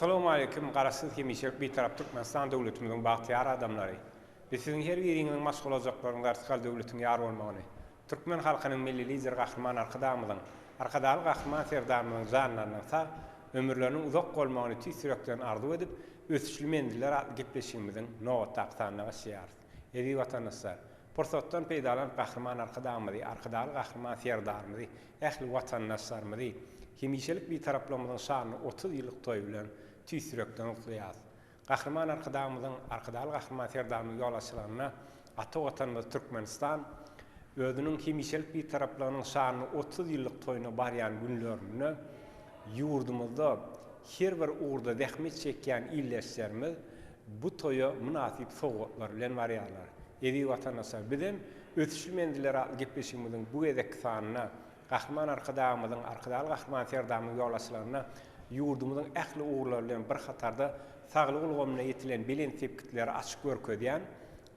Assalamualeýkum Garaşsyz hemişelik Bitarap Türkmenistan döwletimiziň bagtyýar adamlary! Biz siziň her biriňiziň maşgalajaklaryňyz artykal döwletiň ýar bolmagyny, türkmen halkynyň Milli Lideri Gahryman Arkadagymyzyň, Arkadagly Gahryman Serdarymyzyň janlarynyň sag, ömürleriniň uzak bolmagyny tüýs ýürekden arzuw edip, Ösüşli menziller atly gepleşigimiziň nobatdaky sanyna başlaýarys. Eziz watandaşlar! Pursatdan peýdalanyp Gahryman Arkadagymyzy, Arkadagly Gahryman Serdarymyzy, ähli watandaşlarymyzy hemişelik Bitaraplygymyzyň şanly 30 ýyllyk toýy bilen tüýs ýürekden gutlaýarys. Gahryman Arkadagymyzyň, Arkadagly Gahryman Serdarymyzyň ýolbaşçylygynda ata Watanymyz Türkmenistan özüniň hemişelik Bitaraplygynyň şanly 30 ýyllyk toýuna barýan günlerinde ýurdumyzda her bir ugurda zähmet çekýän ildeşlerimiz bu toýa mynasyp sowgatlar bilen barýarlar. Eziz watandaşlar, bizem Ösüşli menziller atly gepleşigimiziň bu gezekki sanynda Gahryman Arkadagymyzyň, Arkadagly Gahryman Serdarymyzyň ýolbaşçylygynda ýurdumyzyň ähli ugurlary bilen bir hatarda saglyk ulgamynda ýetilen belent sepgitleri açyp görkezýän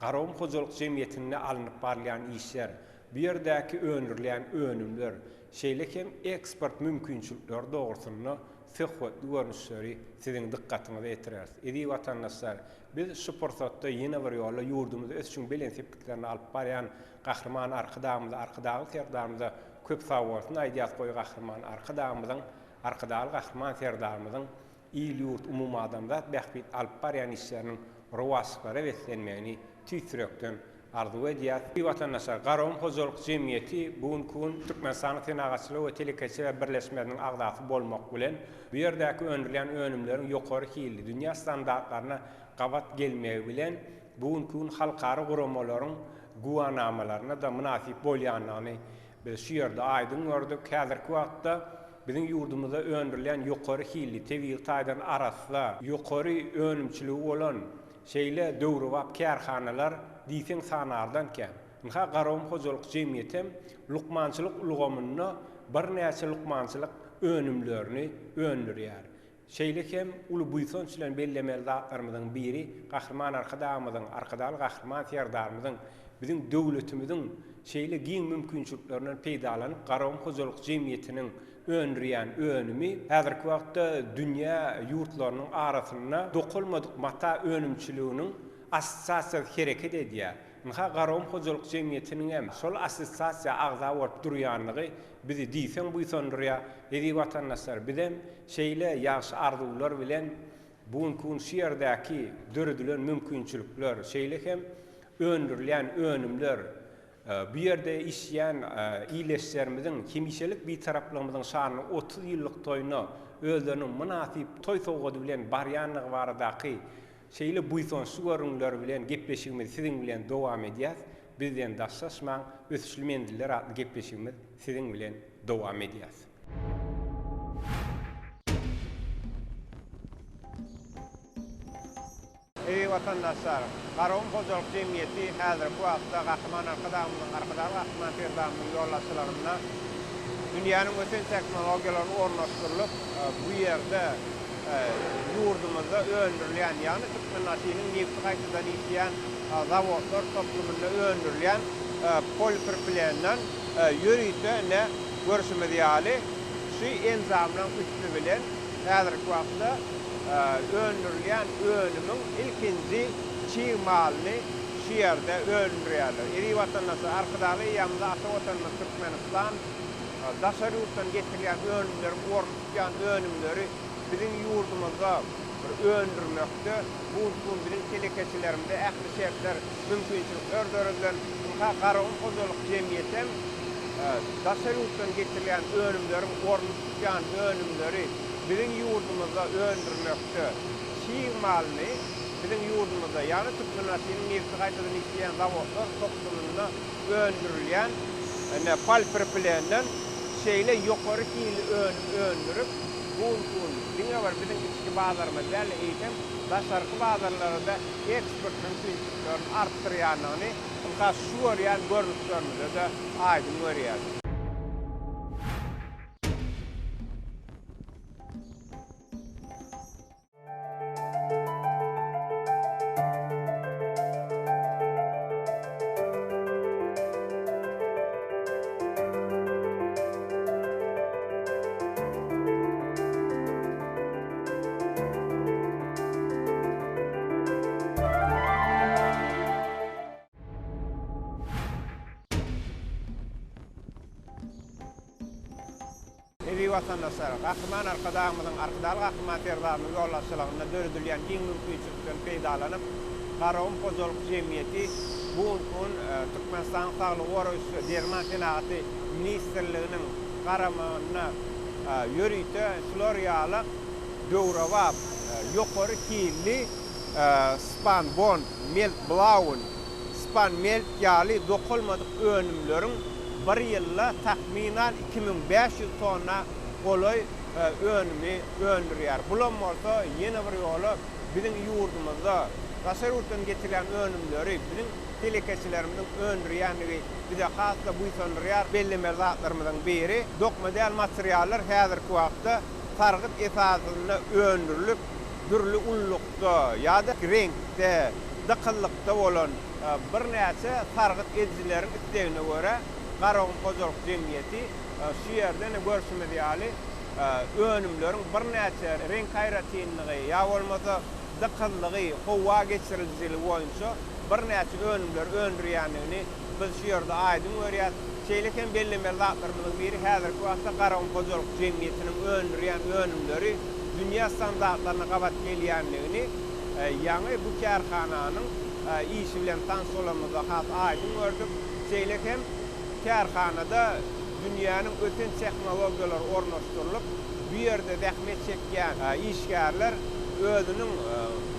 Garagum hojalyk jemgyýetinde alnyp barylýan işler, bu ýerdäki öndürilýän önümler, şeýle hem eksport mümkinçilikleri dogrusynda söhbetli görnüşleri siziň dykgatyňyza ýetireris. Eziz watandaşlar, biz şu pursatda ýene bir ýola ýurdumyzy ösüşiň belent sepgitlerine alyp barýan Gahryman Arkadagymyza, Arkadagly Serdarymyza köp sagbolsun aýdýas goý Gahryman Arkadagymyzyň, Arkadagly Gahryman Serdarymyzyň il-ýurt, umumadamzat bähbit alyp barýan işleriniň rowaçlyklara beslenmegini tüýs ýürekden arzuw edýäs. Eziz watandaşlar, Garagum hojalyk jemgyýeti bu günki gün Türkmenistanyň Senagatçylar we telekeçiler birleşmesiniň agzasy bolmak bilen, bu ýerdäki öndürilýän önümleriň ýokary hilli, dünýä standartlaryna gabat gelmegi bilen, bu günki gün halkara guramalaryň güwänamalaryna-da mynasyp bolýandygyny biz şu ýerde aýdyň gördük. Häzirki wagtda biziň ýurdumyzda öndürilýän ýokary hilli, tebigy taýdan arassa, ýokary önümçiligi bolan şeýle döwrebap kärhanalar diýseň sanardan kän. Ynha, Garagum hojalyk jemgyýeti hem lukmançylyk ulgamynda birnäçe lukmançylyk önümlerini öndürýär. Şeýle hem uly buýsanç bilen bellemeli zatlarymyzyň biri Gahryman Arkadagymyzyň, Arkadagly Gahryman Serdarymyzyň biziň döwletimiziň şeýle giň mümkinçiliklerinden peýdalanyp Garagum hojalyk jemgyýetiniň öndürýän önümi häzirki wagtda dünýä ýurtlarynyň arasynda dokalmadyk mata önümçiliginiň assosiasiýasy hereket edýär. Ynha, Garagum hojalyk jemgyýetiniň hem şol assosiasiýa agza bolup durýanlygy bizi diýseň buýsandyrýar. Eziz watandaşlar, bizem şeýle ýagşy arzuwlar bilen bu günki gün şu ýerdäki döredilen mümkinçilikler, şeýle hem öndürilýän önümler, bu ýerde işleýän ildeşlerimiziň hemişelik Bitaraplygymyzyň şanly 30 ýyllyk toýuna özleriniň mynasyp toý sowgady bilen barýandygy baradaky Şeýle buýsançly görüňler bilen gepleşigimizi siziň bilen dowam edýäs. Bizden daşlaşmaň, Ösüşli menziller atly gepleşigimiz siziň bilen dowam edýäs. Eziz watandaşlar! Garagum hojalyk jemgyýeti häzirki wagtda Gahryman Arkadagymyzyň, Arkadagly Gahryman Serdarymyzyň ýolbaşçylygynda dünýäniň ösen tehnologiýalary ornaşdyrylyp, bu ýerde ýurdumyzda öndürilýän, ýagny Türkmenbaşynyň nebti gaýtadan işleýän zawodlar toplumynda öndürilýän polipropilenden ýörite ine görşümiz ýaly şu enjamlaryň üsti bilen häzirki wagtda öndürilýän önümiň ilkinji çig malyny şu ýerde öndürýärler. Eziz watandaşlar, Arkadagly eýýamymyzda ata Watanymyz Türkmenistan daşary ýurtdan getirilýän önümleriň ornuny tutýan önümleri biziň ýurdumyzda bir öndürmekde bu günki gün biziň telekeçilerimize ähli şertler, mümkinçilikler döredilen. Ynha, Garagum hojalyk jemgyýeti hem daşary ýurtdan getirilýän önümleriň ornuny tutýan önümleri biziň ýurdumyzda öndürmekde çig malyny biziň ýurdumyzda, ýagny Türkmenbaşynyň nebti gaýtadan işleýän zawodlar toplumynda öndürilýän ine polipropilenden şeýle ýokary hilli önüm öndürip, bu günki gün diňe bir biziň içki bazarymyz däl-de, eýsem, daşarky bazarlara-da eksport mümkinçiliklerini artdyrýandygyny ynha şu görýän görnüşlerimizde-de aýdyň görýäris. Eziz watandaşlar, Gahryman Arkadagymyzyň, Arkadagly Gahryman Serdarymyzyň ýolbaşçylygynda döredilýän giň mümkinçilikden peýdalanyp, Garagum hojalyk jemgyýeti bu günki gün Türkmenistanyň Saglygy goraýyş we derman senagaty ministrliginiň garamagynda ýörite şular ýaly döwrebap, ýokary hilli spanbond, meltblaun, spanmelt ýaly dokalmadyk önümleriň bir ýylda takmynan 2500 tonna golaý önümi öndürýär. Bulam bolsa ýene bir ýola biziň ýurdumyzda daşary ýurtdan getirilýän önümleri biziň telekeçilerimiziň öndürýändigi bize has-da buýsandyrýar. Bellemeli zatlarymyzyň biri, dokma däl materiallar häzirki wagtda sargyt esasynda öndürilip, dürli ululykda ýa-da reňkde, dykyzlykda bolan birnäçe sargyt edijileriň islegine görä, Garagum hojalyk jemgyýeti şu ýerde-de görşümiz ýaly, önümleriň birnäçe reňk aýratynlygy ýa bolmasa dykyzlygy, howa geçirijiligi boýunça birnäçe önümleri öndürýändigini biz şu ýerde aýdyň görýäs. Şeýle hem bellemeli zatlarymyzyň biri häzirki wagtda Garagum hojalyk jemgyýetiniň öndürýän önümleri dünýä standartlaryna gabat gelýändigini ýaňy bu kärhananyň işi bilen tanyş bolanymyzda has aýdyň gördük. Şeýle hem kärhanada dünýäniň ösen tehnologiýalary ornaşdyrylyp, bu ýerde zähmet çekýän işgärler özüniň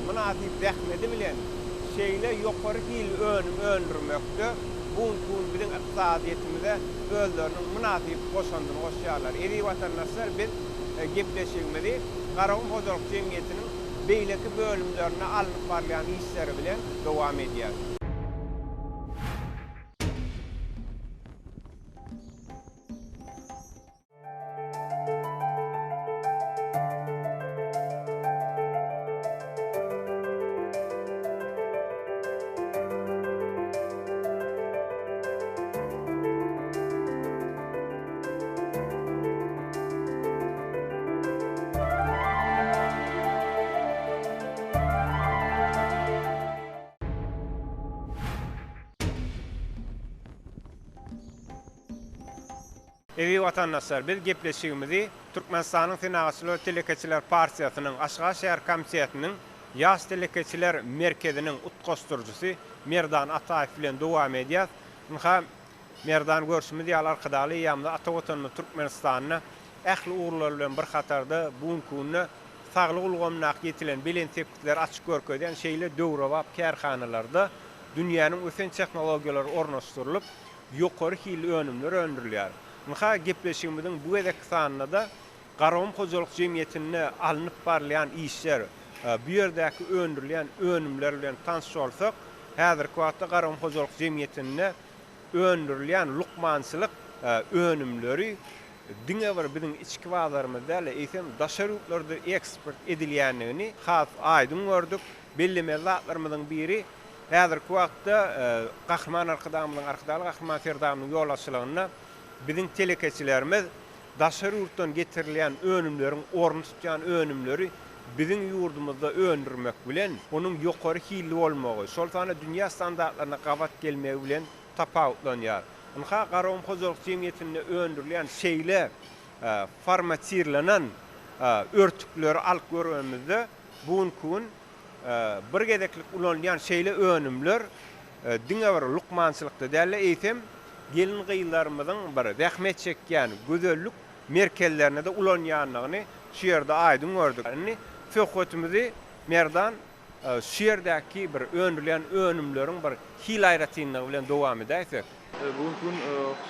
mynasyp zähmeti bilen şeýle ýokary hilli önüm öndürmekde bu günki gün biziň ykdysadyýetimize özleriniň mynasyp goşandyny goşýarlar. Eziz watandaşlar, biz gepleşigimizi Garagum hojalyk jemgyýetiniň beýleki bölümlerinde alnyp barylýan işleri bilen dowam edýäris. Eziz watandaşlar, biz gepleşigimizi Türkmenistanyň Senagatçylar we telekeçiler partiýasynyň Aşgabat şäher komitetiniň Ýaş telekeçiler merkeziniň utgaşdyryjysy Merdan Ataýew bilen dowam edýäs. Ynha, Merdan, görşümiz ýaly, Arkadagly eýýamda ata Watanymyz Türkmenistanda ähli ugurlar bilen bir hatarda bu günki günde saglyk ulgamyndaky ýetilen belent sepgitleri açyp görkezýän şeýle döwrebap kärhanalarda dünýäniň ösen tehnologiýalary ornaşdyrylyp, ýokary hilli önümler öndürilýär. Ynha, gepleşigimiziň bu gezekki sanynda-da Garagum hojalyk jemgyýetinde alnyp barylýan işler, bu ýerdäki öndürilýän önümler bilen tanyş bolsak, häzirki wagtda Garagum hojalyk jemgyýetinde öndürilýän lukmançylyk önümleri diňe bir biziň içki bazarymyz däl-de, eýsem, daşary ýurtlarda eksport edilýändigini has aýdyň gördük. Bellemeli zatlarymyzyň biri, häzirki wagtda Gahryman Arkadagymyzyň, Arkadagly Gahryman Serdarymyzyň ýolbaşçylygynda biziň telekeçilerimiz daşary ýurtdan getirilýän önümleriň ornuny tutýan önümleri biziň ýurdumyzda öndürmek bilen, onuň ýokary hilli bolmagy, şol sanda dünýä standartlaryna gabat gelmegi bilen tapawutlanýar. Ynha, Garagum hojalyk jemgyýetinde öndürilýän şeýle formatirlenen örtükleri alyp görenimizde, bu günki gün bir gezeklik ulanylýan şeýle önümler diňe bir lukmançylykda däl-de, eýsem, gelin-gyzlarymyzyň bir zähmet çekýän gözellik merkezlerinde-de ulanýandygyny şu ýerde aýdyň gördük. Indi söhbetimizi Merdan şu ýerdäki bir öndürilýän önümleriň bir hil aýratynlygy bilen dowam edäýsek. Bu günki gün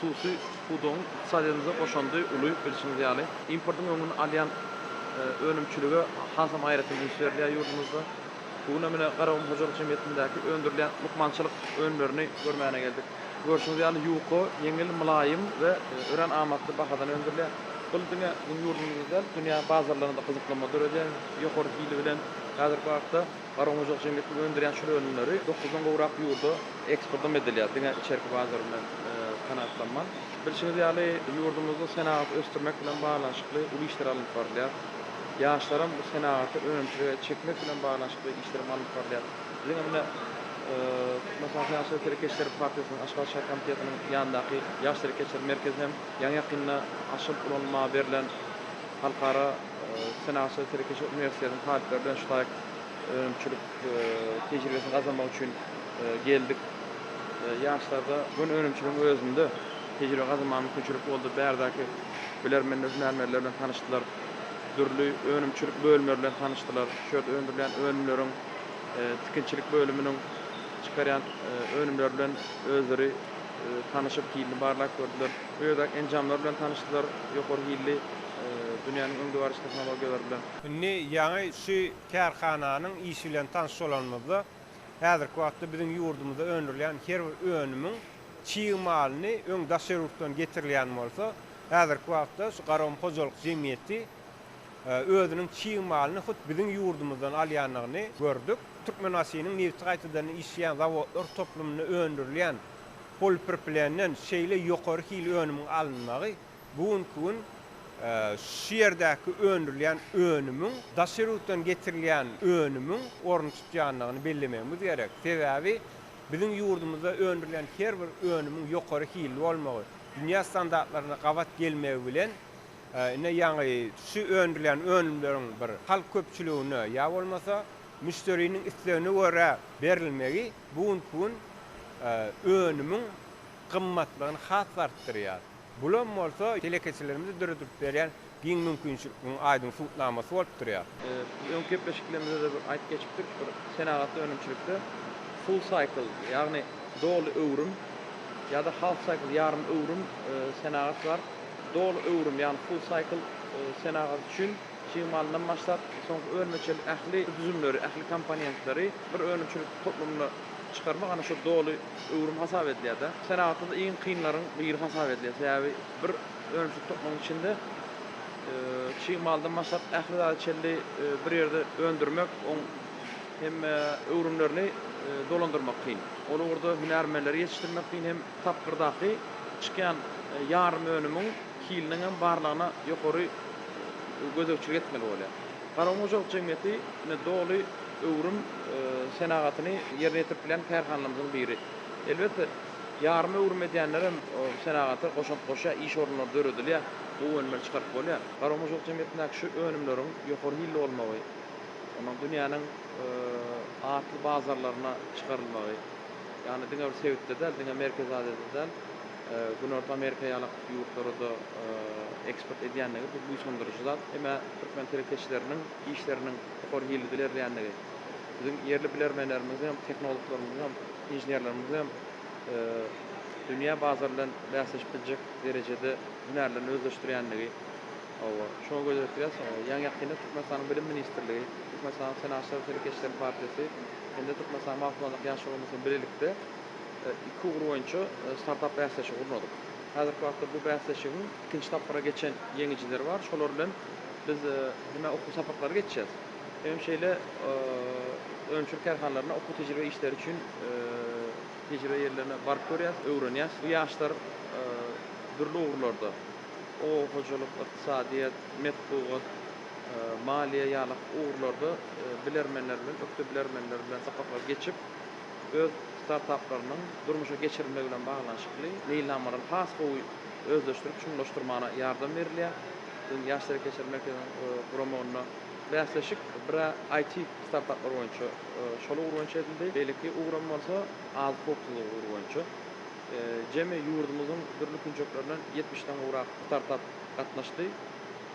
hususy pudagyň ykdysadyýetimize goşandy uly, bilşiňiz ýaly. Importyň öňüni alýan önümçilige hasam aýratyn üns berilýär ýurdumyzda. Bu gün hem ine Garagum hojalyk jemgyýetindäki öndürilýän lukmançylyk önümlerini görmäne geldik. Görşüňiz ýaly, ýuka, ýeňil, mylaýym we örän amatly bahadan öndürilýär. Bu diňe biziň ýurdumyzda däl, dünýä bazarlarynda gyzyklanma döredýär. Ýokary hili bilen häzirki wagtda Garagum hojalyk jemgyýetiniň öndürýän şol önümleri dokuzdan gowrak ýurda eksportam edilýär, diňe içerki bazar bilen kanagatlanman. Bilşiňiz ýaly, ýurdumyzda senagaty ösdürmek bilen baglanyşykly uly işler alnyp barylýar. Ýaşlaram bu senagata, önümçilige çekmek bilen baglanyşykly işlerem alnyp barylýar. Biziň hem ine. Türkmenistanyň Ýaşlar telekeçileri partiýasynyň Aşgabat şäher komitetiniň ýanyndaky Ýaş telekeçiler merkezi hem ýaňy-ýakynda açylyp ulanylmaga berlen Halkara senagatçylar telekeçilik uniwersitetiniň talyplary bilen şu taýyk önümçilik tejribesini gazanmak üçin geldik. Ýaşlarda göni önümçiligiň özünde tejribe gazanmaga mümkinçilik boldy. Bärdäki bilermenler, hünärmenler bilen tanyşdylar. Dürli önümçilik bölümleri bilen tanyşdylar. Şu ýerde öndürilýän önümleriň, tikinçilik bölüminiň çykarýan önümleri bilen özleri tanyşyp, hilini barlap gördüler. Bu ýerdäki enjamlar bilen tanyşdylar, ýokary hilli dünýäniň öňdebaryjy tehnologiýalary bilen. Indi ýaňy şu kärhananyň işi bilen tanyş bolanymyzda, häzirki wagtda biziň ýurdumyzda öndürilýän her bir önümiň çig malyny öň daşary ýurtdan getirilýän bolsa, häzirki wagtda şu Garagum hojalyk jemgyýeti özüniň çig malyny hut biziň ýurdumyzdan alýandygyny gördük. Türkmenbaşynyň nebiti gaýtadan işleýän zawodlar toplumynda öndürilýän polipropilenden şeýle ýokary hili önümiň alynmagy bu günki gün şu ýerdäki öndürilýän önümiň daşary ýurtdan getirilýän önümiň ornuny tutýandygyny bellemegimiz gerek. Sebäbi biziň ýurdumyzda öndürilýän her bir önümiň ýokary hilli bolmagy, dünýä standartlaryna gabat gelmegi bilen, ine ýaňy şu öndürilýän önümleriň bir halk köpçüligine ýa bolmasa müşderiniň islegine görä berilmegi bu günki gün önümiň gymmatlygyny has artdyrýar. Bulam bolsa telekeçilerimize döredilip berýän giň mümkinçilikleriň aýdyň subutnamasy bolup durýar. Biz öňki gepleşiklerimizde-de bir aýdyp geçipdik, bir senagatda önümçilikde full cycle, ýagny doly öwrüm ýa-da half cycle, ýarym öwrüm senagat bar. Doly öwrüm, ýagny full cycle senagat üçin çig malyndan başlap, soňky önüme çenli ähli düzümleri, ähli komponentleri bir önümçilik toplumynda çykarmak ana şu doly öwrüm hasap edilýär-de. Senagatda-da iň kynlaryň biri hasap edilýär. Sebäbi bir önümçilik toplumynyň içinde çig maldan başlap ähli zada çenli bir ýerde öndürmek, oň hemme öwrümlerini dolandyrmak kyn. Ol ugurda hünärmenleri ýetişdirmek kyn hem tapgyrdaky çykýan ýarym önümiň hiliniň hem barlagyna ýokary gözegçilik etmeli bolýar. Garagum hojalyk jemgyýeti ine doly öwrüm senagatyny ýerine ýetirip bilýän kärhanalarymyzyň biri. Elbetde, ýarym öwrüm edýänler hem senagata goşant goşýar, iş orunlary döredilýär, gowy önümleri çykaryp bolýar. Garagum hojalyk jemgyýetindäki şu önümleriň ýokary hilli bolmagy, onuň dünýäniň atly bazarlaryna çykarylmagy, ýagny diňe bir sebitde däl, diňe Merkezi Aziýada däl, Günorta Amerika ýaly ýurtlara-da eksport edýänligi bu buýsandyryjy zat. Hem-ä türkmen telekeçileriniň işleriniň ýokary hilli ilerleýänligi, biziň ýerli bilermenlerimiziň hem, tehnologlarymyzyň hem, inženerlerimiziň hem dünýä bazary bilen bäsleşip biljek derejede hünärlerini özleşdirýänligi, hawa, şoňa göz ýetirýäs. Ýaňy-ýakynda Türkmenistanyň Bilim ministrligi, Türkmenistanyň Senagatçylar we telekeçiler partiýasy hem-de Türkmenistanyň Magtymguly Ýaşlar guramasy bilen bilelikde iki ugur boýunça startap bäsleşigi gurnadyk. Häzirki wagtda bu bäsleşigiň ikinji tapgyra geçen ýeňijileri bar. Şolar bilen biz hem-ä okuw sapaklary geçýäs, hemem şeýle önümçilik kärhanalaryna okuw-tejribe işleri üçin tejribe ýerlerine baryp görýäs, öwrenýäs. Bu ýaşlar dürli ugurlarda, oba hojalyk, ykdysadyýet, metbugat, maliýe ýaly ugurlarda bilermenler bilen, ökde bilermenler bilen sapaklar geçip, öz startaplarynyň durmuşa geçirilmegi bilen baglanyşykly meýilnamalary has gowy özleşdirip, çuňlaşdyrmana ýardam berilýär. Biziň Ýaş telekeçiler merkeziniň guramagynda bäsleşik bir-ä IT startaplar boýunça şol ugur boýunça edildi, beýleki ugram bolsa azyk howpsuzlygy ugry boýunça. Jemi ýurdumyzyň dürli künjeklerinden ýetmişden gowrak startap gatnaşdy.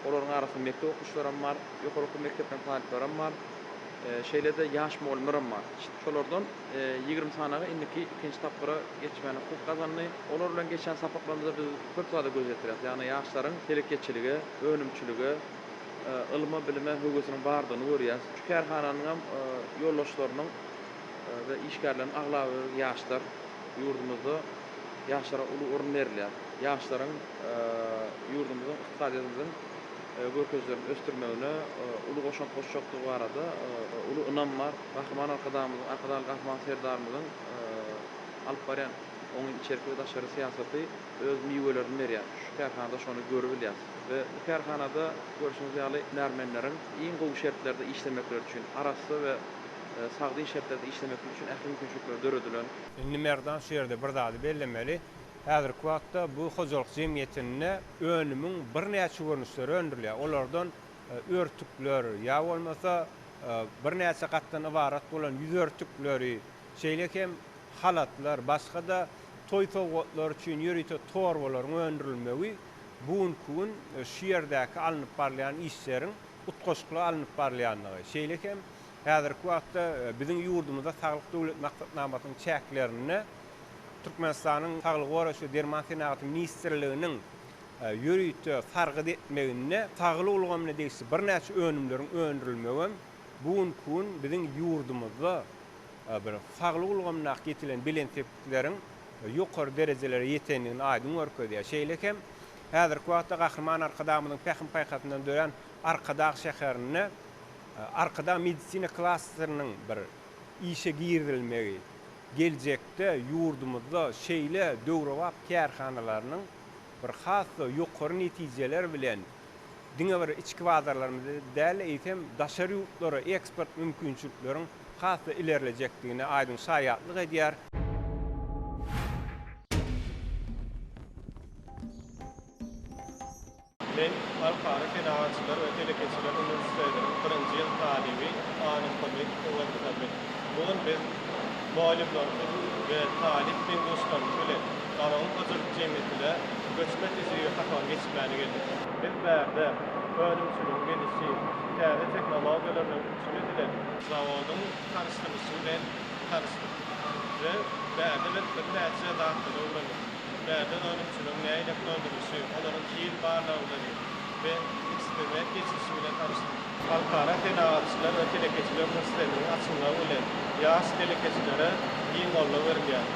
Olaryň arasynda mekdep okuwçylaram bar, ýokary okuw mekdepleriniň talyplaram bar. Şeýle-de ýaş mugallymlaram bar. Şolardan 20 sanagy indiki ikinji tapgyra geçmäne hukuk gazandy. Olar bilen geçýän sapaklarymyzda biz köp zada göz ýetirýäris. Ýagny ýaşlaryň telekeçilige, önümçilige, ylma, bilime höwesiniň bardygyny görýäris. Şu kärhananyňam ýolbaşçylarynyň we işgärleriniň aglaba bölegi ýaşlar. Ýurdumyzda ýaşlara uly orun berilýär. Ýaşlaryň ýurdumyzyň ykdysadyýetimiziň görkezijilerini ösdürmegine uly goşant goşjakdygy barada uly ynam bar. Gahryman Arkadagymyzyň, Arkadagly Gahryman Serdarymyzyň alyp barýan oňyn içerki we daşary syýasaty öz miwelerini berýär. Şu kärhanada şony görübilýäris we bu kärhanada görşüňiz ýaly hünärmenleriň iň gowy şertlerde işlemekleri üçin arassa we. Sagdyn şertlerde işlemeklik üçin ähli mümkinçilikler döredilen. Indi Merdan şu ýerde bir zady bellemeli. Häzirki wagtda bu hojalyk jemgyýetinde önümiň birnäçe görnüşleri öndürilýär. Olardan örtükler ýa bolmasa birnäçe gatdan ybarat bolan ýüz örtükleri, şeýle hem halatlar, başga-da toý sowgatlary üçin ýörite torbalaryň öndürilmegi bu günki gün şu ýerdäki alnyp barylýan işleriň utgaşykly alnyp barylýandygy, şeýle hem häzirki wagtda biziň ýurdumyzda Saglyk Döwlet maksatnamasynyň çäklerinde Türkmenistanyň Saglygy goraýyş we derman senagaty ministrliginiň ýörite sargyt etmeginde saglyk ulgamyna degişli birnäçe önümleriň öndürilmegem bu günki gün biziň ýurdumyzda bir saglyk ulgamyndaky ýetilen belent sepgitleriň ýokary derejelere ýetendigini aýdyň görkezýär. Şeýle hem häzirki wagtda Gahryman Arkadagymyzyň pähim-paýhasyndan dörän Arkadag şäherinde Arkadag medisina klasteriniň bir işe girizilmegi, geljekde ýurdumyzda şeýle döwrebap kärhanalarynyň bir has-da ýokary netijeler bilen diňe bir içki bazarlarymyzda däl-de, eýsem, daşary ýurtlara eksport mümkinçilikleriň has-da ilerlejekdigine aýdyň şaýatlyk edýär. Men Halkara senagatçylar we telekeçiler uniwersitetiniň birinji ýyl talyby Annamuhammet Öwezmuhammet. Bu gün biz mugallymlarymyz we talyp deň-duşlarymyz bilen Garagum hojalyk jemgyýetine göçme tejribe sapagyny geçirmäne geldik. Biz bärde önümçiligiň gelişi, täze tehnologiýalar bilen üpjün edilen zawodyň tanyşdyrylyşy bilen tanyşdyk we bärde biz birnäçe zatlary öwrendik. Bärde önümçiligiň nähili öndürilişi, olaryň hil barlaglary we eksperiment geçirişi bilen tanyşdyk. Halkara senagatçylar we telekeçiler uniwersitetiniň açylmagy bilen ýaş telekeçilere giň goldaw berilýär.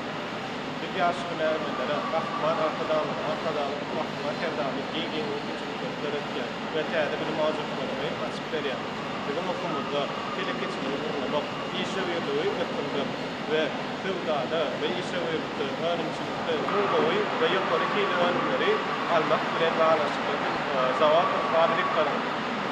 Biz ýaş hünärmenlere Gahryman Arkadagymyz, Arkadagly Gahryman Serdarymyz giň-giň mümkinçilikleri döretýär we täze bilim ojaklaryny açyp berýär. Biziň okuwymyzda telekeçiligi gurnamak, işewürligi ösdürmek we söwdada we işewürlikde, önümçilikde iň gowy we ýokary hilli önümleri almak bilen baglanyşykly zawoddyr fabrikleriň,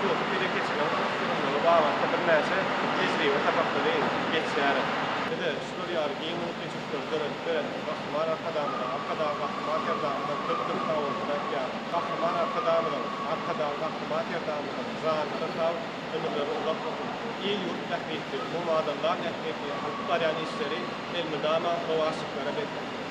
hususy telekeçiligiň ösdürilmegi babatda birnäçe tejribe sapaklary geçýäris. Bize şular ýaly giň mümkinçilikleri döredip beren Gahryman Arkadagymyza, Arkadagly Gahryman Serdarymyza köp-köp sagbolsun aýtýarys. Gahryman Arkadagymyzyň, Arkadagly Gahryman Serdarymyzyň janlary sag, ömürleri uzak bolsun! Il-ýurt bähbitli, umumadamzat ähmiýetli alyp barýan işleri elmydama rowaçlyklara beslensin!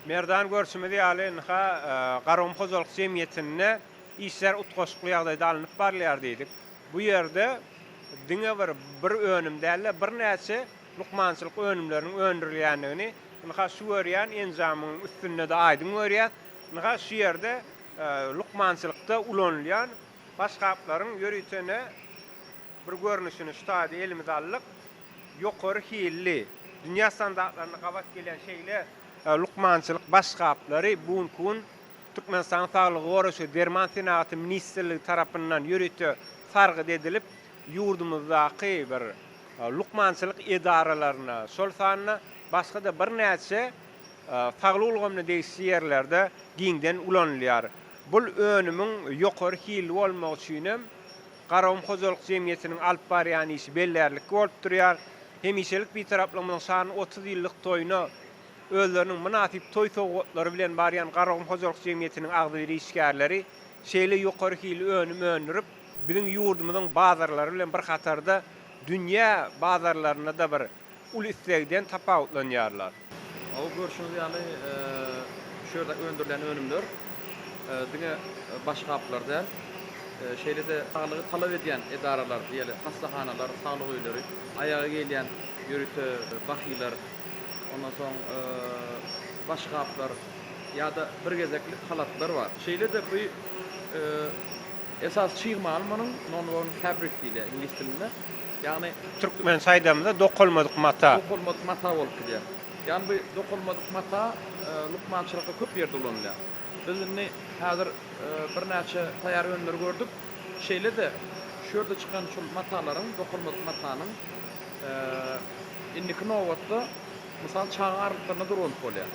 Merdan görşümiz ýaly ynha Garagum hojalyk jemgyýetinde işler utgaşykly ýagdaýda alnyp barylýar diýdik. Bu ýerde diňe bir bir önüm däl-de, birnäçe lukmançylyk önümleriniň öndürilýändigini ynha şu görýän enjamyň üstünde-de aýdyň görýäs. Ynha şu ýerde lukmançylykda ulanylýan başgaplaryň ýöritene bir görnüşini şu taýda elimize aldyk. Ýokary hilli, dünýä standartlaryna gabat gelýän şeýle lukmançylyk başgaplary bu günki gün Türkmenistanyň Saglygy goraýyş we derman senagaty ministrligi tarapyndan ýörite sargyt edilip, ýurdumyzdaky bir lukmançylyk edaralaryna, şol sanda başga-da birnäçe saglyk ulgamyna degişli ýerlerde giňden ulanylýar. Bul önümiň ýokary hilli bolmagy üçin hem Garagum hojalyk jemgyýetiniň alyp barýan işi bellärlikli bolup durýar. Hemişelik Bitaraplygymyzyň şanly 30 ýyllyk toýuna özleriniň mynasyp toý sowgatlary bilen barýan Garagum hojalyk jemgyýetiniň agzybir işgärleri şeýle ýokary hilli önüm öndürip, biziň ýurdumyzyň bazarlary bilen bir hatarda dünýä bazarlarynda-da bir uly islegden tapawutlanýarlar. Hawa, görşüňiz ýaly, şu ýerde öndürilýän önümler diňe başgaplar däl, şeýle-de saglygy talap edýän edaralar, diýeli, hassahanalar, saglyk öýleri, aýaga geýilýän ýörite bahylar, ondan soň başgaplar ýa-da bir gezeklik halatlar bar. Şeýle-de bu esasy çig mal munuň non-woven fabric diýilýär iňlis dilinde. Ýagny. Türkmençe aýdamyzda dokalmadyk mata. Dokalmadyk mata bolup gidýär. Ýagny bu dokalmadyk mata lukmançylykda köp ýerde ulanylýar. Biz indi häzir birnäçe taýýar önümleri gördük. Şeýle-de şu ýerde çykan şul matalaryň, dokalmadyk matanyň indiki nobatda, mysal, çaga arlyklarynda-da ulanyp bolýar.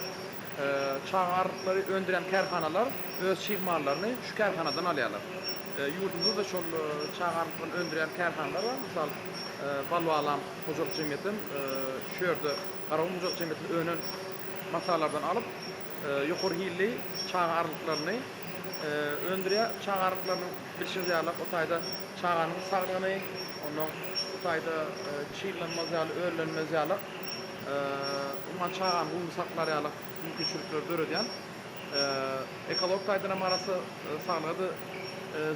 Çaga arlyklary öndürýän kärhanalar öz çig mallaryny şu kärhanadan alýarlar. Ýurdumyzda-da şol çaga arlyklaryny öndürýän kärhanalar bar. Mysal, Balbalam hojalyk jemgyýetem şu ýerde Garagum hojalyk jemgyýetinde önen matalardan alyp, ýokary hilli çaga arlyklaryny öndürýär. Çaga arlyklarynyň bilşiňiz ýaly, o taýda çaganyň saglygyny, onnoň bu taýda çyglanmaz ýaly, öllenmez ýaly, umuman çagany gumly saklar ýaly mümkinçilikleri döredýän, ekologik taýdan hem arassa, saglyga-da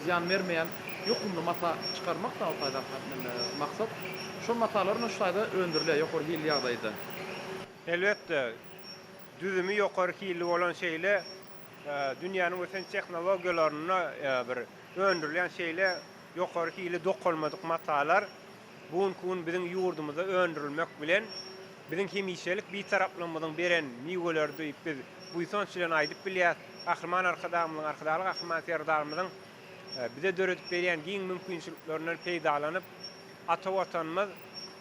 zyýan bermeýän ýokumly mata çykarmak-da o taýdaky maksat. Şol matalar ine şu taýda öndürilýär ýokary hilli ýagdaýda. Elbetde, düzümi ýokary hilli bolan şeýle dünýäniň ösen tehnologiýalarynda bir öndürilýän şeýle ýokary hilli dokalmadyk matalar bu günki gün biziň ýurdumyzda öndürilmek bilen, biziň hemişelik Bitaraplygymyzyň beren miweleri diýip biz buýsanç bilen aýdyp bilýäris. Gahryman Arkadagymyzyň, Arkadagly Gahryman Serdarymyzyň bize döredip berýän giň mümkinçiliklerinden peýdalanyp, ata Watanymyz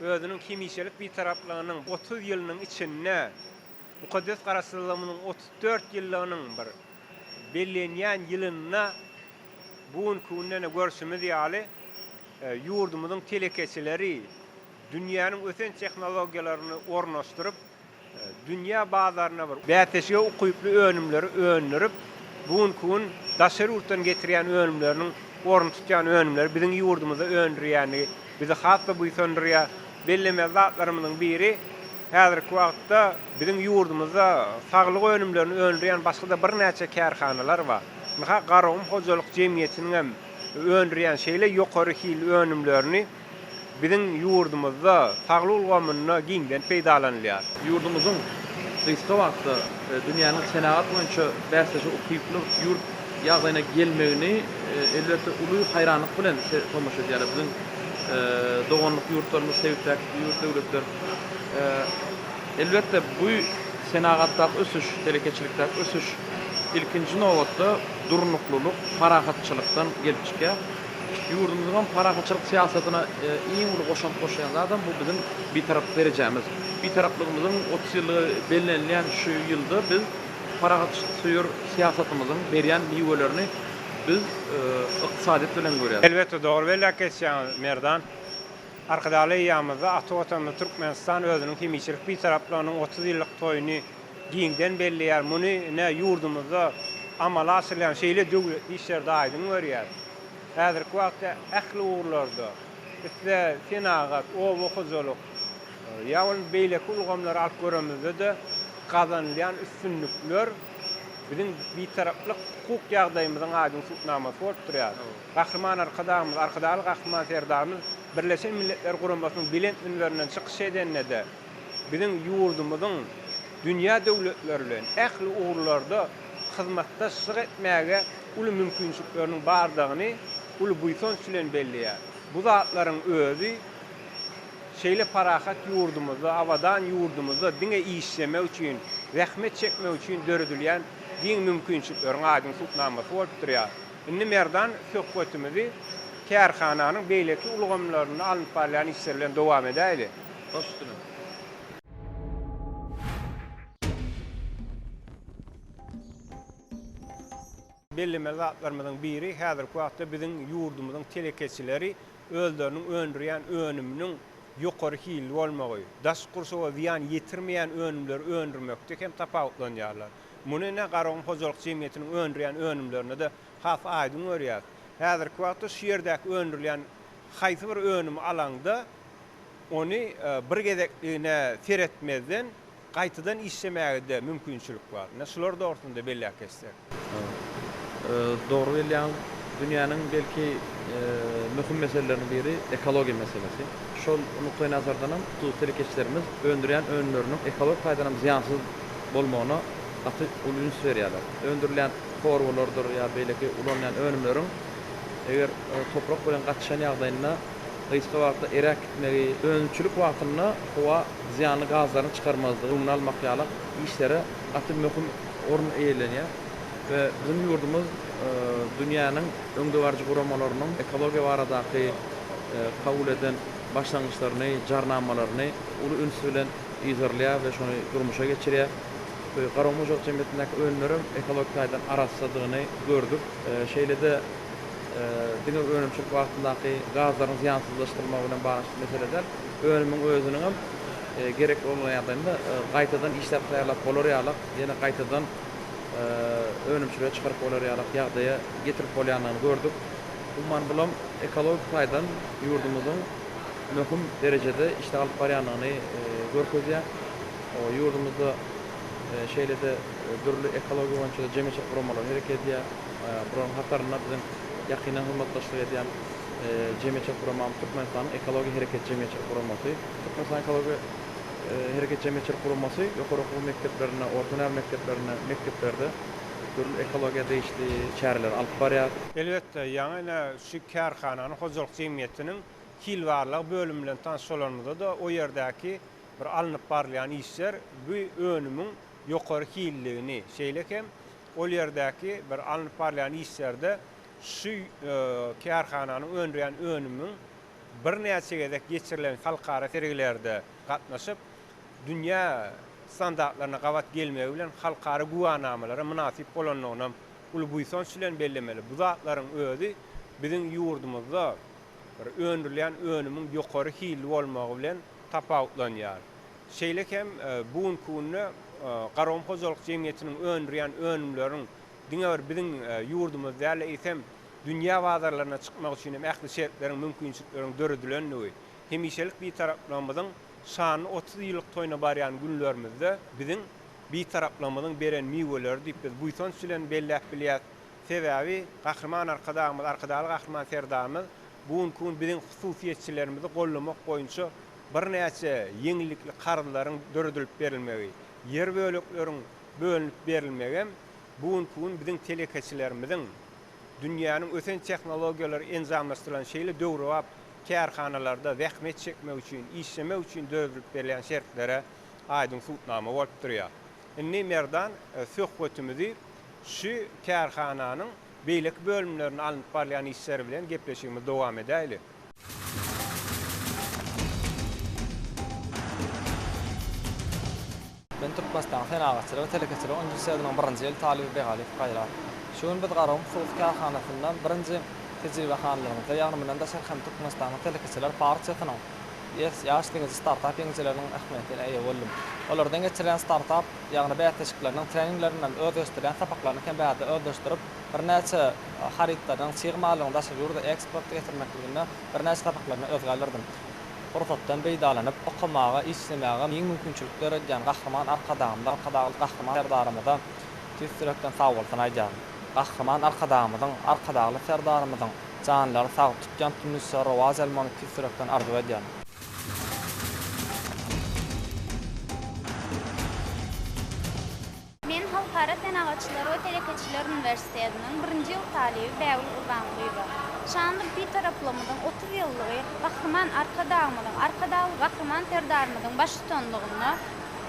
özüniň hemişelik Bitaraplygynyň 30 ýylynyň içinde mukaddes Garaşsyzlygymyzyň 34 ýyllygynyň bir bellenýän ýylynda bu günki günde-de görşümiz ýaly, ýurdumyzyň telekeçileri dünýäniň ösen tehnologiýalaryny ornaşdyryp, dünýä bazaryna bir bäsleşige ukyply önümleri öndürip, bu günki gün daşary ýurtdan getirýän önümleriniň ornuny tutýan önümleri biziň ýurdumyzda öndürýändigi bizi has-da buýsandyrýar. Bellemeli zatlarymyzyň biri, häzirki wagtda biziň ýurdumyzda saglyk önümlerini öndürýän başga-da birnäçe kärhanalar bar. Ynha, Garagum hojalyk jemgyýetiniň hem öndürýän şeýle ýokary hilli önümlerini biziň ýurdumyzda saglyk ulgamynda giňden peýdalanylýar. Ýurdumyzyň gysga wagtda dünýäniň senagat boýunça bäsleşige ukyply ýurt ýagdaýyna gelmegini elbetde uly haýranlyk bilen tomaşa edýärler. Biziň doganlyk ýurtlarymyz, sebitdäki ýurt döwletler. Elbetde bu senagatdaky ösüş, telekeçilikdäki ösüş ilkinji nobatda durnuklylyk, parahatçylykdan gelip çykýar. Ýurdumyzyň hem parahatçylyk syýasatyna iň uly goşant goşýan zadam bu biziň Bitaraplyk derejämiz. Bitaraplygymyzyň 30 ýyllygy bellenilýän şu ýylda biz parahatsöýer syýasatymyzyň berýän miwelerini biz ykdysadyýet bilen görýäris. Elbetde dogry belläp geçýäňiz Merdan. Arkadagly eýýamymyzda ata Watanymyz Türkmenistan özüniň hemişelik Bitaraplygynyň 30 ýyllyk toýuny giňden belleýär. Muny ine, ýurdumyzda amala aşyrylýan şeýle döwletli işlerde aýdyň görýäris. Häzirki wagtda ähli ugurlarda, isle senagat, oba hojalyk ýa bolmasa beýleki ulgamlary alyp göremizde-de gazanylýan üstünlikler biziň Bitaraplyk hukuk ýagdaýymyzyň aýdyň subutnamasy bolup durýar. Gahryman Arkadagymyz, Arkadagly Gahryman Serdarymyz Birleşen Milletler Guramasynyň belent münberinden çykyş edende-de, biziň ýurdumyzyň dünýä döwletleri bilen ähli ugurlarda hyzmatdaşlyk etmäge uly mümkinçilikleriniň bardygyny uly buýsanç bilen belleýär. Bu zatlaryň özi şeýle parahat ýurdumyzda, abadan ýurdumyzda diňe işlemek üçin, zähmet çekmek üçin döredilýän giň mümkinçilikleriň aýdyň subutnamasy bolup durýar. Indi Merdan söhbetimizi kärhananyň beýleki ulgamlarynda alnyp barylýan işler bilen dowam edäýli. Baş üstüne. Bellemeli zatlarymyzyň biri, häzirki wagtda biziň ýurdumyzyň telekeçileri özleriniň öndürýän önüminiň ýokary hilli bolmagy, daşky gurşawa zyýan ýetirmeýän önümleri öndürmekde hem tapawutlanýarlar. Muny ine Garagum hojalyk jemgyýetiniň öndürýän önümlerinde-de has aýdyň görýäris. Häzirki wagtda şu ýerdäki öndürilýän haýsy bir önümi alaňda, ony bir gezekligine seretmezden, gaýtadan işlemäge-de mümkinçilik bar. Ine, şular dogrusynda belläp geçsek. Dogry belleýäňiz. Dünýäniň belki möhüm meseleleriniň biri ekologiýa meselesi. Şol nukdaýnazardanam hususy telekeçilerimiz öndürýän önümleriniň ekologik taýdan hem zyýansyz bolmagyna gaty uly üns berýärler. Öndürilýän torbalardyr ýa beýleki ulanylýan önümleriň eger toprak bilen gatyşan ýagdaýynda. gysga wagtda eräp gitmegi, önümçilik wagtynda howa zyýanly gazlaryny çykarmazlygy, öňüni almak ýaly işlere gaty möhüm orun eýelenýär we biziň ýurdumyz dünýäniň öňdebaryjy guramalarynyň ekologiýa baradaky kabul eden başlangyçlaryny, jarnamalaryny uly üns bilen yzarlaýar we şony durmuşa geçirýär. Bu Garagum hojalyk jemgyýetindäki önümlerem ekologik taýdan arassadygyny gördük. Şeýle-de diňe önümçilik wagtyndaky gazlaryň zyýansyzlaşdyrylmagy bilen baglanyşykly mesele däl, önümiň özüniňem gerek bolan ýagdaýynda gaýtadan işläp taýýarlap bolar ýalak, ýene gaýtadan önümçilige çykaryp bolar ýalak ýagdaýa getirip bolýandygyny gördük. Umuman, bulam ekologik taýdan ýurdumyzyň möhüm derejede işler alyp barýandygyny görkezýär. Ýurdumyzda şeýle-de dürli ekologiýa boýunça-da jemgyýetçilik guramalary hereket edýär. Bularyň hatarynda biziň ýakyndan hyzmatdaşlyk edýän jemgyýetçilik guramamyz Türkmenistanyň Ekologiýa hereketi jemgyýetçilik guramasy. Türkmenistanyň Ekologiýa hereketi jemgyýetçilik guramasy ýokary okuw mekdeplerinde, orta hünär mekdeplerinde, mekdeplerde dürli ekologiýa degişli çäreleri alyp barýar. Elbetde, ýaňy ine şu kärhananyň hojalyk jemgyýetiniň hil barlag bölümi bilen tanyş bolanymyzda-da o ýerdäki bir alnyp barylýan işler bu önümiň ýokary hilliligini, şeýle hem ol ýerdäki bir alnyp barylýan işlerde şu kärhananyň öndürýän önümiň birnäçe gezek geçirilen halkara sergilerde gatnaşyp, dünýä standartlaryna gabat gelmegi bilen halkara güwänamalara mynasyp bolandygynam uly buýsanç bilen bellemeli. Bu zatlaryň özi biziň ýurdumyzda bir öndürilýän önümiň ýokary hilli bolmagy bilen tapawutlanýar. Şeýle hem bu günki günde Garagum hojalyk jemgyýetiniň öndürýän önümleriniň diňe bir biziň ýurdumyz däl, eýsem, dünýä bazarlaryna çykmak üçin hem ähli şertleriň, mümkinçilikleriň döredilendigi, hemişelik Bitaraplygymyzyň şanly 30 ýyllyk toýuna barýan günlerimizde biziň Bitaraplygymyzyň beren miweleri diýip biz buýsanç bilen belläp bilýäris. Sebäbi Gahryman Arkadagymyz, Arkadagly Gahryman Serdarymyz bu günki gün biziň hususyýetçilerimizi goldamak boýunça birnäçe ýeňillikli karzlaryň döredilip berilmegi, ýer bölekleriň bölünip berilmegem bu günki gün biziň telekeçilerimiziň dünýäniň ösen tehnologiýalary enjamlaşdyrylan şeýle döwrebap kärhanalarda zähmet çekmek üçin, işlemek üçin döredilip berilýän şertlere aýdyň subutnama bolup durýar. Indi Merdan söhbetimizi şu kärhananyň beýleki bölümlerinde alnyp barylýan işler bilen gepleşigimizi dowam edäýli. Men Türkmenistanyň Senagatçylar we telekeçiler uniwersitetiniň birinji ýyl talyby Begalyýew Gaýrat. Şu gün biz Garagum hususy kärhanasynda birinji tejribehanalarymyzda, ýagny mundan daşary hem Türkmenistanyň Telekeçiler partiýasynyň Ýaş ýeňiji startap ýeňijileriniň ähmiýetine eýe boldum. Olardan geçirilýän startap, ýagny bäsleşikleriniň treninglerinden özleşdirýän sapaklaryny hem bärde özleşdirip, birnäçe harytlarynyň, çig mallaryň daşary ýurda eksporta getirmekliginde birnäçe sapaklaryny özge aldyrdim. Pursatdan peýdalanyp, okamaga, işlemäge giň mümkinçilik döredýän Gahryman Arkadagymyza, Arkadagly Gahryman Serdarymyza tüýs ýürekden sagbolsun aýdýaryn. Gahryman Arkadagymyzyň, Arkadagly Serdarymyzyň janlary sag, tutýan tümlüsleri rowaç almagyny tüýs ýürekden arzuw edýärin. Men Halkara senagatçylar we telekeçiler uniwersitetiniň birinji ýyl talyby Bägül Gurbangulyýewa. Şanly Bitaraplygymyzyň 30 ýyllygy Gahryman Arkadagymyzyň, Arkadagly Gahryman Serdarymyzyň baştutanlygynda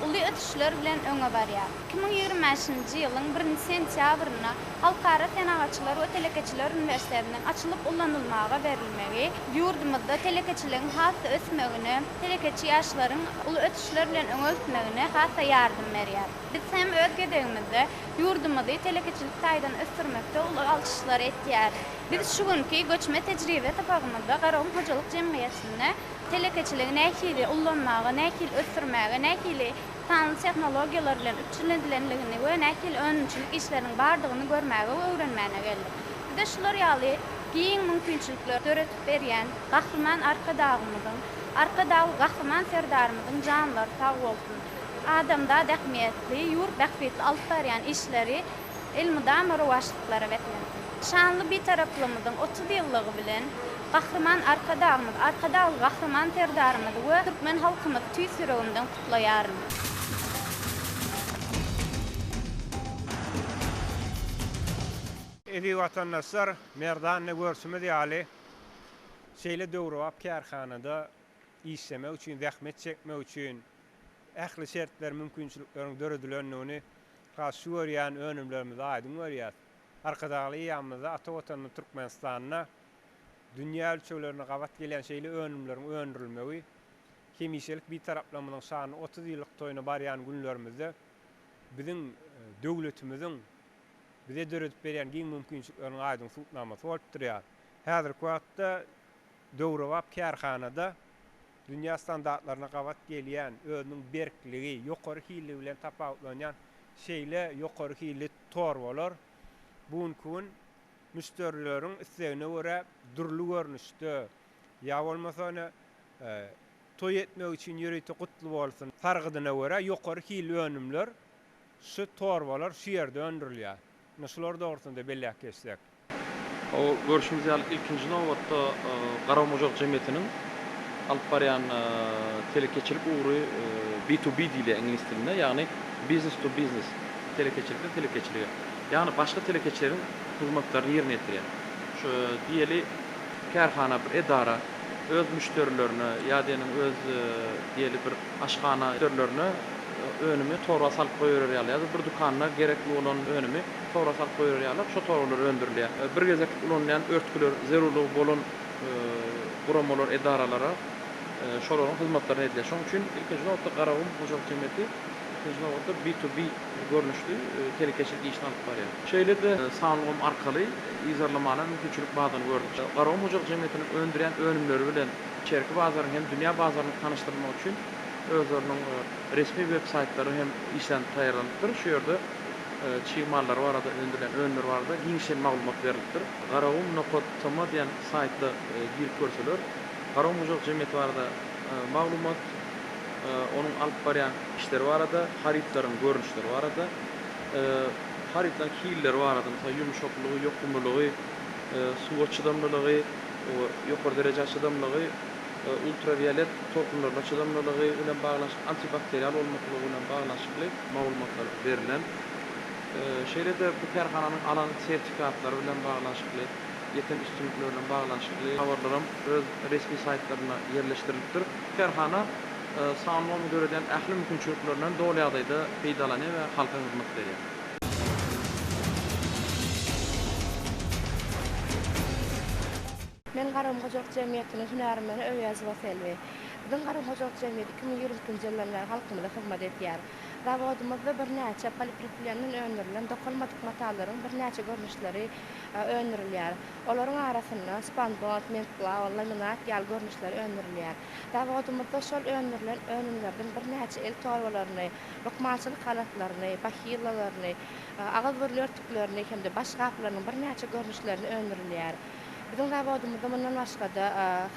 uly ösüşler bilen öňe barýar. 2025-nji ýylyň birinji sentýabrynda Halkara senagatçylar we telekeçiler uniwersitetiniň açylyp ulanylmaga berilmegi ýurdumyzda telekeçiligiň has-da ösmegine, telekeçi ýaşlaryň uly ösüşler bilen öňe gitmegine has-da ýardam berýär. Biz hem öz gezegimizde ýurdumyzy telekeçilik taýdan ösdürmekde uly alkyşlary etýäris. Biz şu günki göçme tejribe sapagymyzda Garagum hojalyk jemgyýetinde telekeçiligi nähili ullanmaga, nähili ösdürmäge, nähili sanly tehnologiýalar bilen üpjün edilenligini we nähili önümçilik işleriniň bardygyny görmäge we öwrenmäne geldik. Bize şular ýaly giň mümkinçilikleri döredip berýän Gahryman Arkadagymyzyň, Arkadagly Gahryman Serdarymyzyň janlary sag bolsun! Adamzat ähmiýetli, ýurt bähbitli alyp barýan işleri elmydama rowaçlyklara beslensin! Şanly Bitaraplygymyzyň 30 ýyllygy bilen Gahryman Arkadagymyz, Arkadagly Gahryman Serdarymyzy we türkmen halkymyzy tüýs ýüregimden gutlaýaryn. Eziz watandaşlar, merdana görşümiz ýaly, Şeýle döwrebap kärhanada işlemek üçin, zähmet çekmek üçin ähli şertler, mümkinçilikleriň döredilendigini has şu görýän önümlerimizde aýdyň görýäs. Arkadagly eýýamymyzda ata Watanymyz Türkmenistanda dünýä ölçeglerine gabat gelýän şeýle önümleriň öndürilmegi hemişelik Bitaraplygymyzyň şanly 30 ýyllyk toýuna barýan günlerimizde biziň döwletimiziň bize döredip berýän giň mümkinçilikleriniň aýdyň subutnamasy bolup durýar. Häzirki wagtda döwrebap kärhanada dünýä standartlaryna gabat gelýän, özüniň berkligi, ýokary hilligi bilen tapawutlanýan şeýle ýokary hilli torbalar bu günki gün müşderileriň islegine görä dürli görnüşde ýa bolmasa ine toý etmek üçin ýörite gutly bolsun sargydyna görä ýokary hilli önümler şu torbalar şu ýerde öndürilýär. Ine şular dogrusynda belläp geçsek. Hawa, görşümiz ýaly, ilkinji nobatda Garagum hojalyk jemgyýetiniň alyp barýan telekeçilik ugry B to B diýilýär iňlis dilinde, ýagny business to business, telekeçilikden telekeçilige. Ýagny başga telekeçileriň hyzmatlaryny ýerine ýetirýär. Şu diýeli, kärhana, bir edara öz müşderilerine ýa diýeniň öz diýeli bir aşhana müşderilerine önümi torba salyp goýberer ýaly ýa-da bir dükanda gerekli bolan önümi Torba salyp goýar ýaly şo torbalar öndürilýär. Bir gezek ulanylýan örtgüler zerurlygy bolan guramalar, edaralara şolaryň hyzmatlaryny edilýär. Şonuň üçin ilkinji nobatda Garagum hojalyk jemgyýeti ilkinji nobatda B to B görnüşli telekeçilik işini alyp barýar. Şeýle-de sanly ulgam arkaly yzarlamana mümkinçilik bardygyny gördük. Garagum hojalyk jemgyýetiniň öndürýän önümleri bilen içerki bazaryň hem dünýä bazarynyň tanyşdyrylmagy üçin özleriniň resmi web saýtlary hem işlenip taýýarlanypdyr. Şu ýerde çig mallary barada, öndürilen önümler barada giňişleýin maglumat berlipdir. Garagum nokat tm diýen saýtda girip görseler, Garagum hojalyk jemgyýeti barada maglumat, onuň alyp barýan işleri barada, harytlaryň görnüşleri barada, harytlaryň hilleri barada, mysal, ýumşaklygy, ýokumlylygy, suwa çydamlylygy, ýokary derejä çydamlygy, ultrawiolet tolkunlaryna çydamlylygy bilen baglanyşykly, antibakterial bolmaklygy bilen baglanyşykly maglumatlar berlen. Şeýle-de bu kärhananyň alan sertifikatlary bilen baglanyşykly, ýeten üstünlikleri bilen baglanyşykly habarlaram öz resmi saýtlarynda ýerleşdirilipdir. Kärhana sanly ulgamyň döredýän ähli mümkinçiliklerinden doly ýagdaýda peýdalanýar we halka hyzmat berýär. Men Garagum hojalyk jemgyýetiniň hünärmeni Öwýazowa Selbi. Biziň Garagum hojalyk jemgyýeti 2022-nji ýyldan bäri halkymyza hyzmat edýär. Zawodymyzda birnäçe polipropilenden öndürilen dokalmadyk matalaryň birnäçe görnüşleri öndürilýär. Olaryň arasynda spanbond, mentplaw, laminat ýaly görnüşleri öndürilýär. Zawodymyzda şol öndürilen önümlerden birnäçe el torbalaryny, lukmançylyk halatlaryny, bahillalaryny, agyz-burun örtüklerini hem-de baş gaplarynyň birnäçe görnüşlerini öndürilýär. Biziň zawodymyzda mundan başga-da,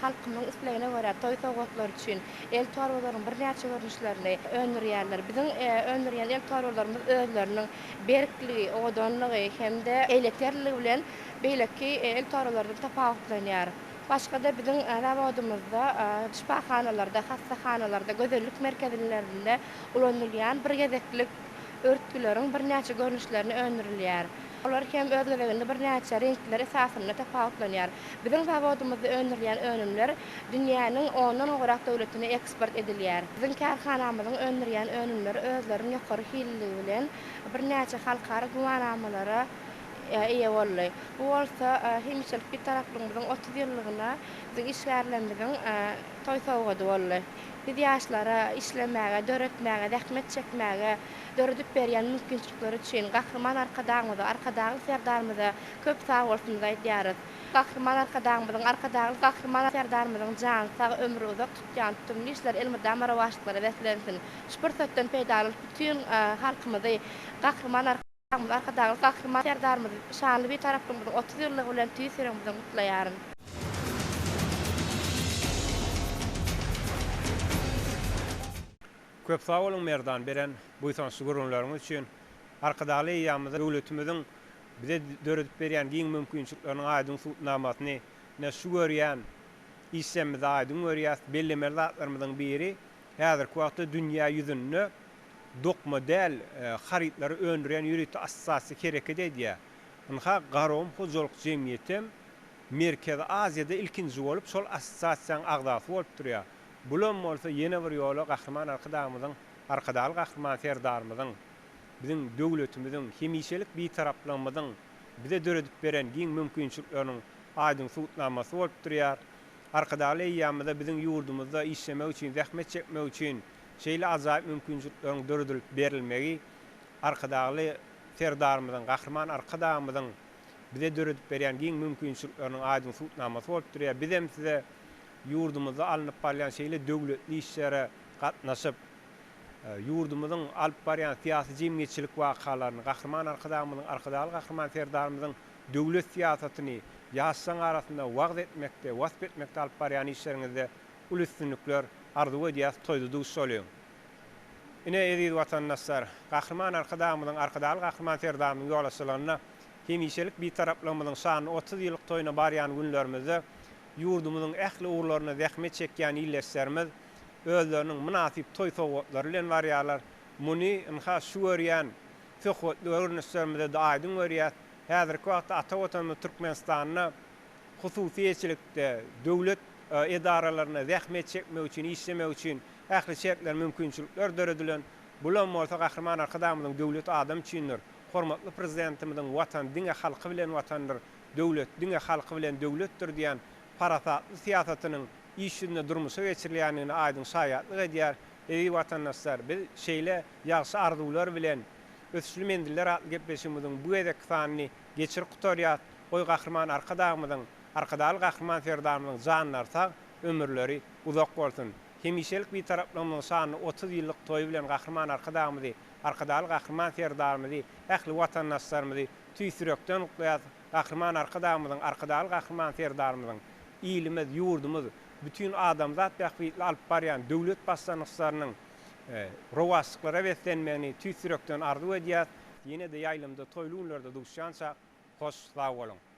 halkymyzyň islegine görä toý sowgatlary üçin el torbalaryň birnäçe görnüşlerini öndürýärler. Biziň öndürýän el torbalarymyz özleriniň berkligi, owadanlygy hem-de elýeterliligi bilen beýleki el torbalardan tapawutlanýar. Başga-da biziň zawodymyzda şypahanalarda, hassahanalarda, gözellik merkezlerinde ulanylýan bir gezeklik örtgüleriň birnäçe görnüşlerini öndürilýär. Olar hem öz gezeginde birnäçe reňkler esasynda tapawutlanýar. Biziň zawodymyzda öndürilýän önümler dünýäniň ondan gowrak döwletine eksport edilýär. Biziň kärhanamyzyň öndürýän önümleri özleriniň ýokary hilliligi bilen birnäçe halkara güwänamalara eýe boldy. Bu bolsa hemişelik Bitaraplygymyzyň 30 ýyllygyna biziň işgärlerimiziň toý sowgady boldy. Biz ýaşlara işlemäge, döretmäge, zähmet çekmäge döredip berýän mümkinçilikleri üçin Gahryman Arkadagymyza, Arkadagly Serdarymyza köp sagbolsunymyzy aýdýarys. Gahryman Arkadagymyzyň, Arkadagly Gahryman Serdarymyzyň jany sag, ömri uzak, tutýan tutumly işleri elmydama rowaçlyklara beslensin! Şu pursatdan peýdalanyp bütin halkymyzy Gahryman Arkadagymyz, Arkadagly Gahryman Serdarymyzy şanly Bitaraplygymyzyň 30 ýyllygy bilen tüýs ýüregimizden gutlaýaryn. Köp sag boluň Merdan beren buýsançly gürrüňleriňiz üçin. Arkadagly eýýamymyzda döwletimiziň bize döredip berýän giň mümkinçilikleriniň aýdyň subutnamasyny ine şu görýän işlemizde aýdyň görýäs. Bellemeli zatlarymyzyň biri häzirki wagtda dünýä ýüzünde dokma däl harytlary öndürýän ýörite assosiasiýa hereket edýär. Ynha Garagum hojalyk jemgyýetem. Merkezi Aziýada ilkinji bolup şol assosiasiýanyň agzasy bolup durýar. Bulam bolsa ýene bir ýola Gahryman Arkadagymyzyň, Arkadagly Gahryman Serdarymyzyň, biziň döwletimiziň, hemişelik Bitaraplygymyzyň bize döredip beren giň mümkinçilikleriniň aýdyň subutnamasy bolup durýar. Arkadagly eýýamymyzda biziň ýurdumyzda işlemek üçin, zähmet çekmek üçin şeýle ajaýyp mümkinçilikleriň döredilip berilmegi Arkadagly Serdarymyzyň, Gahryman Arkadagymyzyň bize döredip berýän giň mümkinçilikleriniň aýdyň subutnamasy bolup durýar. Bizem size ýurdumyzda alnyp barylýan şeýle döwletli işlere gatnaşyp, ýurdumyzyň alyp barýan syýasy-jemgyýetçilik wakalaryny, Gahryman Arkadagymyzyň, Arkadagly Gahryman Serdarymyzyň döwlet syýasatyny ýaşlaryň arasynda wagyz etmekde, wasp etmekde alyp barýan işleriňizde uly üstünlikler arzuw edýäs, toýda duşalyň! Ine, eziz watandaşlar, Gahryman Arkadagymyzyň, Arkadagly Gahryman Serdarymyzyň ýolbaşçylygynda hemişelik Bitaraplygymyzyň şanly 30 ýyllyk toýuna barýan günlerimizde ýurdumyzyň ähli ugurlarynda zähmet çekýän ildeşlerimiz özleriniň mynasyp toý sowgatlary bilen barýarlar. Muny, ynha, şu görýän söhbetli görnüşlerimizde-de aýdyň görýäs. Häzirki wagtda ata Watanymyz Türkmenistanda hususyýetçilikde, döwlet edaralarynda zähmet çekmek üçin, işlemek üçin ähli şertler, mümkinçilikler döredilen. Bulam bolsa Gahryman Arkadagymyzyň Döwlet adam üçindir! Hormatly Prezidentimiziň Watan diňe halky bilen Watandyr, döwlet diňe halky bilen döwletdir diýen parasatly syýasatynyň iş ýüzünde durmuşa geçirilýändigine aýdyň şaýatlyk edýär. Eziz watandaşlar, biz şeýle ýagşy arzuwlar bilen Ösüşli menziller atly gepleşigimiziň bu gezekki sanyny geçirip gutarýas. Goý, Gahryman Arkadagymyzyň, Arkadagly Gahryman Serdarymyzyň janlary sag, ömürleri uzak bolsun! Hemişelik Bitaraplygymyzyň şanly 30 ýyllyk toýy bilen Gahryman Arkadagymyzy, Arkadagly Gahryman Serdarymyzy, ähli watandaşlarymyzy tüýs ýürekden gutlaýas. Gahryman Arkadagymyzyň, Arkadagly Gahryman Serdarymyzyň ilimiz, ýurdumyz, bütin adamzat bähbitli alyp barýan döwlet başlangyçlarynyň rowaçlyklara beslenmegini tüýs ýürekden arzuw edýäs. Ýene-de ýaýlymda toýly günlerde duşýançak, hoş sag boluň!